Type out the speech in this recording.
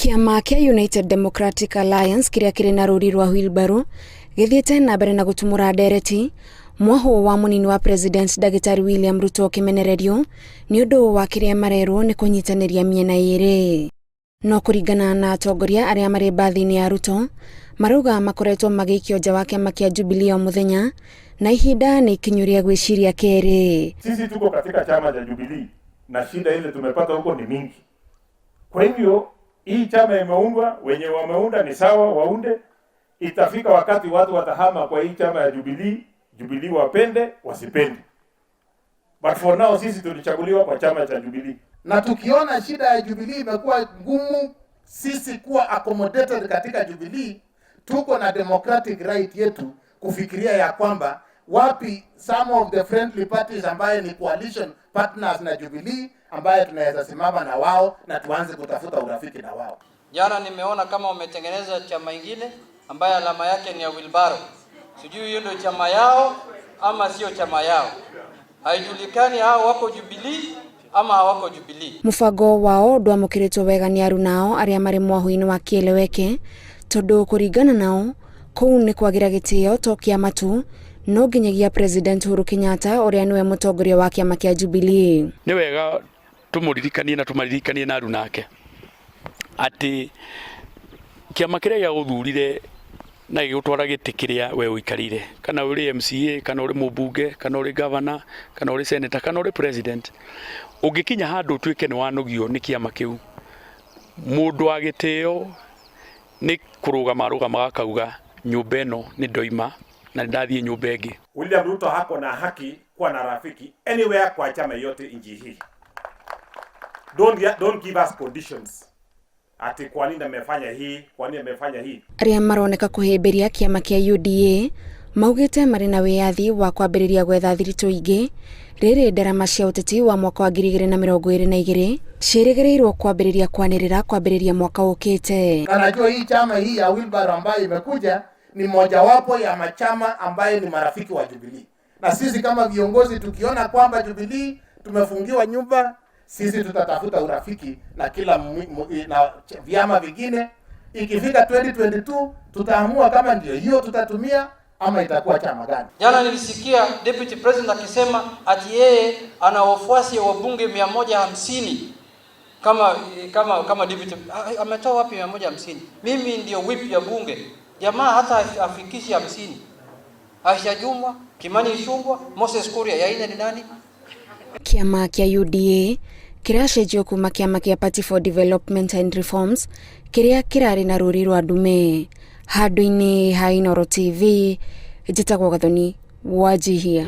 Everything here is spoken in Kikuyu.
Kĩama kĩa United Democratic Alliance kĩrĩa kĩrĩ na rũri rwa wheelbarrow gĩthiĩte na mbere na gũtumũra ndereti mwahũ wa mũnini wa president Ndagĩtarĩ William Ruto ũkĩmenererio nĩ ũndũ wa kĩrĩa marerwo nĩ kũnyitanĩria mĩena ĩrĩ. No kũringana na atongoria arĩa marĩ mbathi-inĩ ya Ruto, marauga makoretwo magĩikio nja wa kĩama kĩa Jubilee o mũthenya na ihinda nĩ ikinyu rĩa gwĩciria kerĩ. Sisi tuko katika chama cha Jubilee na shida ile tumepata huko ni mingi. Kwa hivyo hii chama imeundwa, wenye wameunda ni sawa waunde. Itafika wakati watu watahama kwa hii chama ya Jubilee, Jubilee wapende wasipende. But for now sisi tulichaguliwa kwa chama cha Jubilee. Na tukiona shida ya Jubilee imekuwa ngumu sisi kuwa accommodated katika Jubilee, tuko na democratic right yetu kufikiria ya kwamba wapi some of the friendly parties ambaye ni coalition partners na Jubilee ambaye tunaweza simama na wao na tuanze kutafuta urafiki na wao. Jana nimeona kama wametengeneza chama ingine ambaye alama yake ni ya wheelbarrow. Sijui hiyo ndio chama yao ama sio chama yao, haijulikani hao wako Jubilee ama hawako Jubilee. Mũbango wao ndwamũkĩrĩtwo wega nĩ arunao arĩa marĩ mwahũ-inĩ wa Kieleweke tondũ kũringana nao kũu nĩ kwagĩra gĩtĩo to kĩama tu no nginyagia President Uhuru Kenyatta ũrĩa nĩwe mũtongoria wa kĩama kĩa Jubilee. Nĩ wega tũmũririkanie na tũmaririkanie na arunake atĩ kĩama kĩrĩa gĩagũthurire na gĩgũtwara gĩtĩ kĩrĩa we ũikarĩire, kana ũrĩ MCA, kana ũrĩ mũmbunge, kana ũrĩ governor, kana ũrĩ senator, kana ũrĩ president, ũngĩkinya handũ ũtuĩke nĩ wanogio nĩ kĩama kĩu, mũndũ wa gĩtĩo nĩ kũrũgama arũgamaga akauga nyũmba ĩno nĩ ndoima na nĩ ndathiĩ nyũmba ĩngĩ. William Ruto hako na haki kuwa na rafiki anywhere kwa chama yote nchi hii. Don't give us conditions ati kwa nini amefanya hii, kwa nini amefanya hii. Arĩa maroneka kũhĩmbĩria kĩama kĩa UDA maugĩte marĩ na wĩyathi wa kwambĩrĩria gwetha thiritũ ingĩ rĩrĩ ndarama cia ũteti wa mwaka wa 2022 ciĩrĩgĩrĩirwo kwambĩrĩria kwanĩrĩra kwambĩrĩria mwaka ũkĩte. Na najua hii chama hii ya wheelbarrow ambayo imekuja ni mojawapo ya machama ambaye ni marafiki wa Jubilee, na sisi kama viongozi tukiona kwamba Jubilee tumefungiwa nyumba, sisi tutatafuta urafiki na kila na vyama vingine. Ikifika 2022 tutaamua kama ndio hiyo tutatumia ama itakuwa chama gani. Jana nilisikia Deputy President akisema ati yeye ana wafuasi wa bunge 150 kama deputy. Ametoa wapi 150? Mimi ndio whip ya bunge, jamaa hata afikishi 50. Aisha Jumwa, Kimani Ichung'wah, Moses Kuria, ya ine ni nani? Kĩama kĩa UDA kĩracenjio kuma kĩama kĩa Party for Development and Reforms kĩrĩa kĩrarĩ na rũri rwa ndume. Handũ-inĩ ha Inooro TV, njĩtagwo Gathoni Wanjihia.